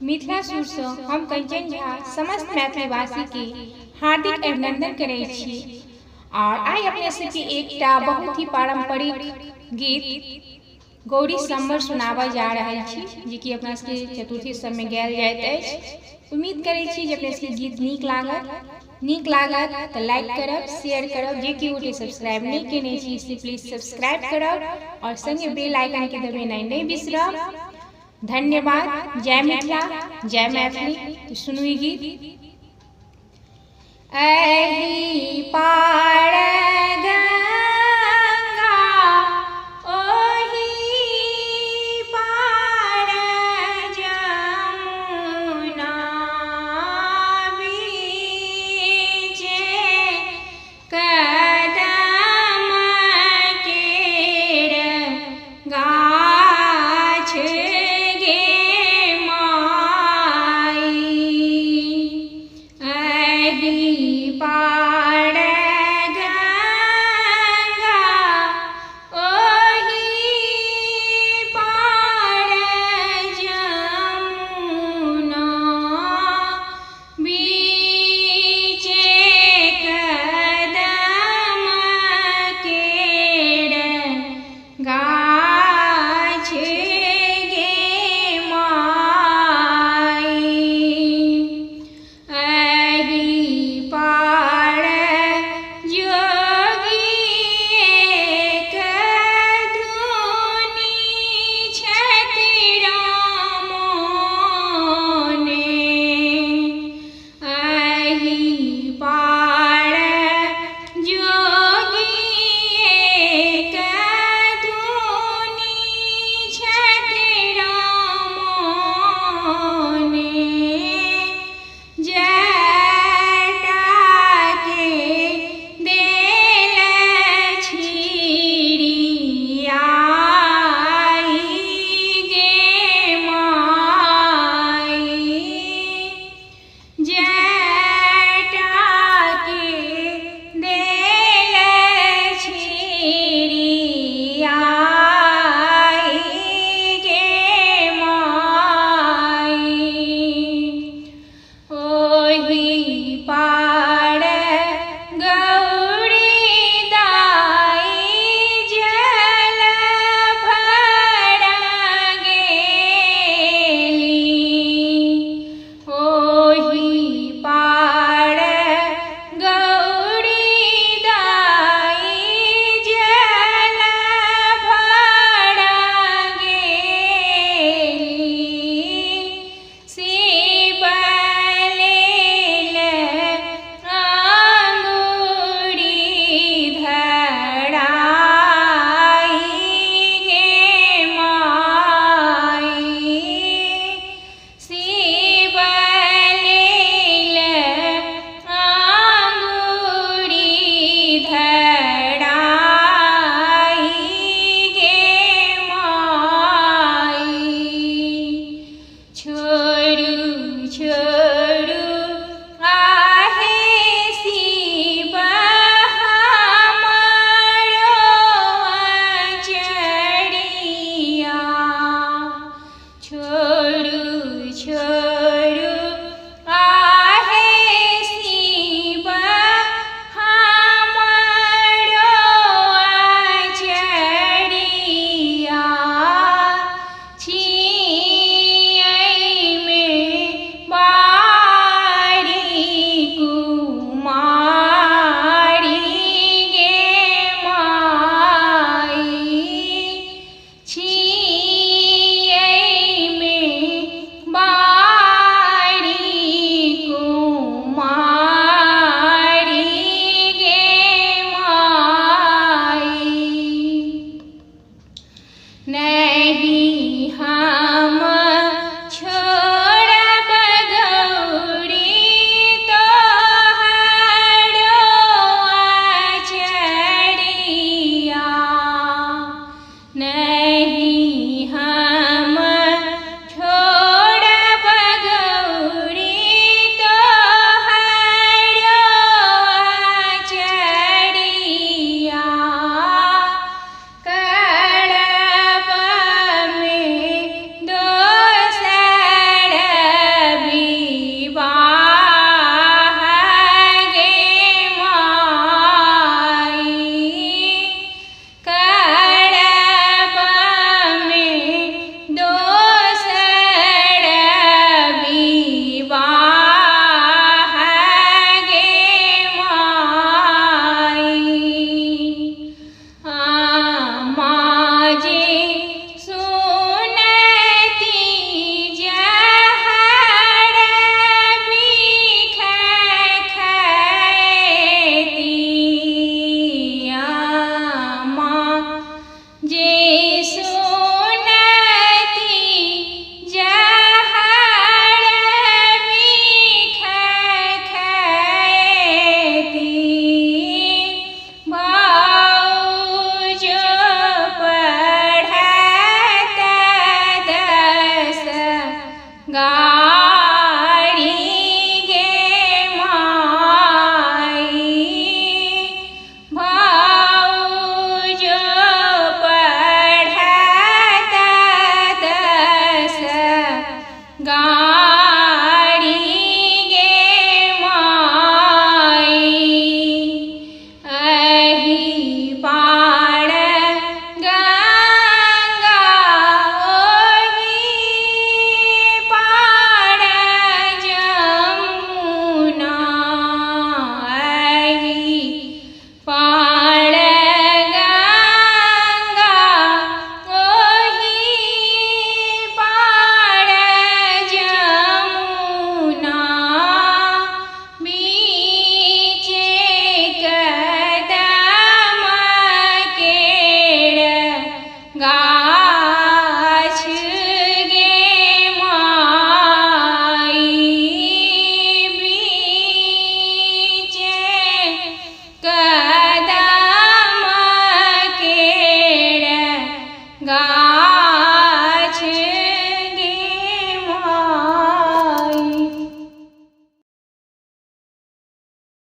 मिथिला सुरसँ हम कंचन झा समस्त मैथिलीवासीके हार्दिक अभिनंदन करै छी। और आइ अपने सबके एकटा बहुत ही पारंपरिक गीत गौरी सम्बर सुनाबय जा रहल छी, जेकि अपना सबके चतुर्थी सबमे गायल जाइत अछि। उम्मीद करै छी जे अपने सबके गीत नीक लागत। नीक लागत तऽ लाइक करब, शेयर करब। जे केओ गोटे सब्सक्राइब नहि केने छी से प्लीज सब्सक्राइब करब और संगे बेल आइकन के दबेनाइ नहि बिसरब। धन्यवाद। जय मिथिला, जय मैथिली। तो सुनू ई गीत। एहि पार गंगा